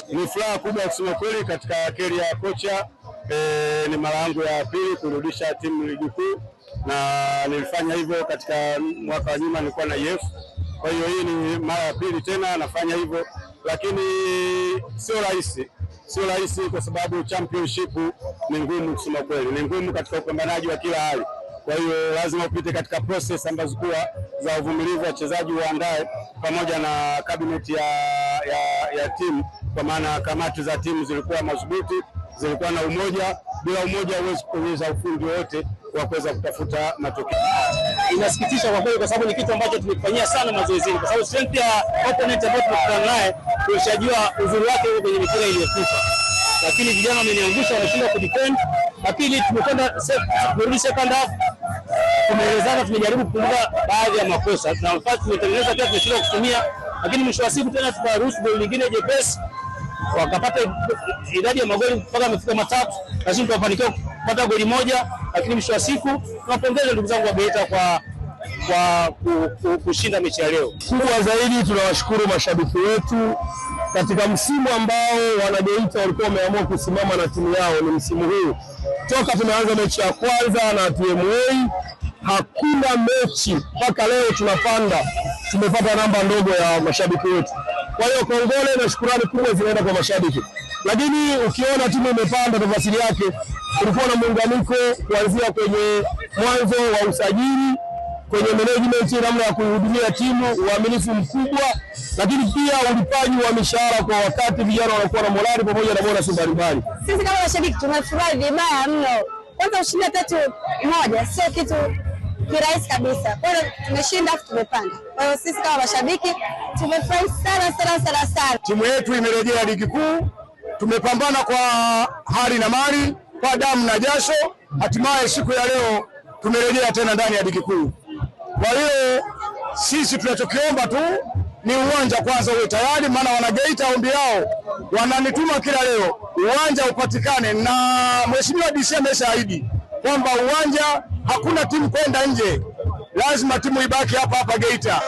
Ni furaha kubwa kusema kweli katika career ya kocha. Ni mara yangu ya pili kurudisha timu ligi kuu, na nilifanya hivyo katika mwaka wa nyuma nilikuwa na EF. Kwa hiyo hii ni mara ya pili tena nafanya hivyo, lakini sio rahisi, sio rahisi kwa sababu championship ni ngumu kusema kweli, ni ngumu katika upambanaji wa kila hali. Kwa hiyo lazima upite katika process ambazo kuwa za uvumilivu, wachezaji waandae pamoja na cabinet ya timu, kwa maana kamati za timu zilikuwa madhubuti, zilikuwa na umoja. Bila umoja huwezi kuonyesha ufundi wote wa kuweza kutafuta matokeo. Inasikitisha kwa kweli, kwa sababu ni kitu ambacho tumekifanyia sana mazoezini, kwa sababu strength ya opponent ambayo tumekutana naye tulishajua uzuri wake huko kwenye mipira iliyokufa, lakini vijana wameniangusha, wameshindwa kudefend. Lakini tumekwenda tumerudi second half, tumeelezana, tumejaribu kupunguza baadhi ya makosa na nafasi tumetengeneza pia tumeshindwa kutumia, lakini mwisho wa siku tena tukaruhusu goli lingine jepesi, wakapata idadi ya magoli mpaka amefika 3, lakini tukafanikiwa kupata goli moja. Lakini mwisho wa siku tunapongeza ndugu zangu wa Geita kwa kushinda mechi ya leo. Kubwa zaidi tunawashukuru mashabiki wetu katika msimu ambao wanageita walikuwa wameamua kusimama na timu yao, ni msimu huu. Toka tumeanza mechi ya kwanza na TMA hakuna mechi mpaka leo tunapanda, tumepata namba ndogo ya mashabiki wetu. Kwa hiyo kongole na shukurani kubwa zinaenda kwa mashabiki, lakini ukiona timu imepanda, tafasiri yake kulikuwa na muunganiko kuanzia kwenye mwanzo wa usajili, kwenye management, namna ya kuihudumia timu, uaminifu mkubwa, lakini pia ulipaji wa mishahara kwa wakati, vijana wanakuwa na morali pamoja na bonus mbalimbali. Sisi kama mashabiki tumefurahi vibaya mno. Kwanza ushindi 3-1 sio kitu kirahisi kabisa. Kwa hiyo tumeshinda afu tumepanda. Kwa hiyo sisi kama mashabiki tumefurahi sana sana sana sana. Timu yetu imerejea ligi kuu, tumepambana kwa hali na mali, kwa damu na jasho, hatimaye siku ya leo tumerejea tena ndani ya ligi kuu. Kwa hiyo sisi tunachokiomba tu ni uwanja kwanza uwe tayari, maana wanageita ombi yao wananituma kila leo uwanja upatikane, na Mheshimiwa DC ameshaahidi kwamba uwanja hakuna timu kwenda nje, lazima timu ibaki hapa hapa Geita.